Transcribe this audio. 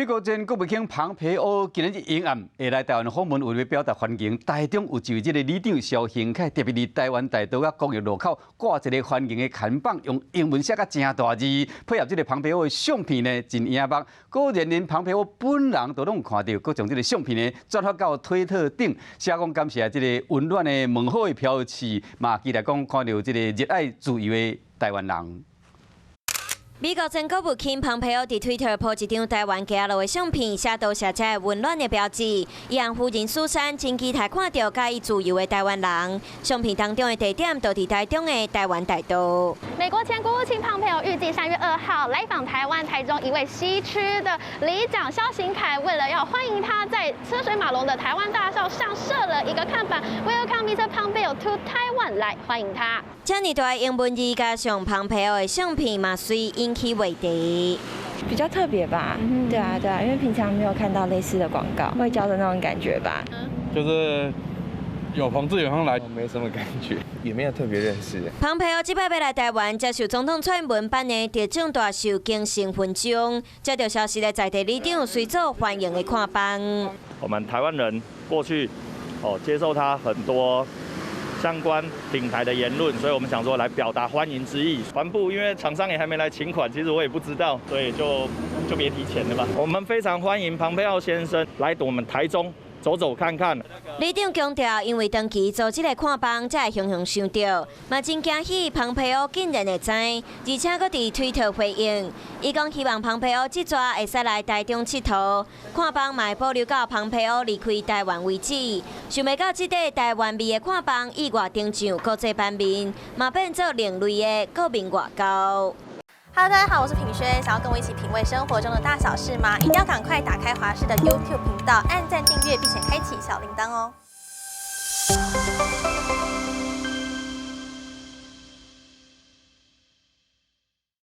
美國前國務卿龐培歐今日迎暗會來台灣訪問，為了表達歡迎。台中有一位這个里長蕭興凱，特別佇台灣大道佮公益路口掛一個歡迎的看板，用英文寫甲誠大字，配合這个龐培歐的相片呢，真誘目。果然連龐培歐本人都攏有看著，閣將這个相片呢轉發到推特頂，寫講感謝這个溫暖的問好的標誌，嘛期待講看著這个熱愛自由的台灣人。美國前國務卿龐培歐佇推特 po 一張台灣街路的相片，寫多謝這个溫暖的標誌。伊和夫人蘇珊真期待看著佮意自由的台灣人。相片當中的地點就佇台中的台灣大道。美國前國務卿龐培歐預計3月2號來訪台灣，台中一位西區的里長蕭行凱，為了要歡迎他，在車水馬龍的台灣大道上設了一個看板，Welcome Mr. Pompeo to Taiwan，來歡迎他。遮爾大英文字加上龐培歐的相片嘛，隨引起話題。比較特別吧？對啊，對啊，因為平常沒有看到類似的廣告，外交的那種感覺吧。就是有朋自遠方來，沒什麼感覺，也沒有特別認識。龐培歐這擺欲來台灣接受總統蔡英文頒的特種大綬景星勳章，這條消息的在地里長隨做歡迎的看板。我們台灣人過去哦接受他很多相關挺台的言論，所以我們想說來表達歡迎之意。帆布因為廠商也還沒來請款，其實我也不知道，所以就別提錢了吧。我們非常歡迎龐佩奧先生來我們台中走走看看。里長強調，因為長期做這个看板，才會雄雄想著，嘛真驚喜龐培歐竟然會知，而且閣佇推特回應，伊講希望龐培歐這逝會使來台中𨑨迌，看板嘛會保留到龐培歐離開台灣為止。想袂到這塊台灣味的看板意外登上國際版面，嘛變做另類的國民外交。 Hello，大家好，我是品軒，想要跟我一起品味生活中的大小事嗎？一定要趕快打開華視的 YouTube 頻道，按讚訂閱，並且開啟小鈴鐺哦。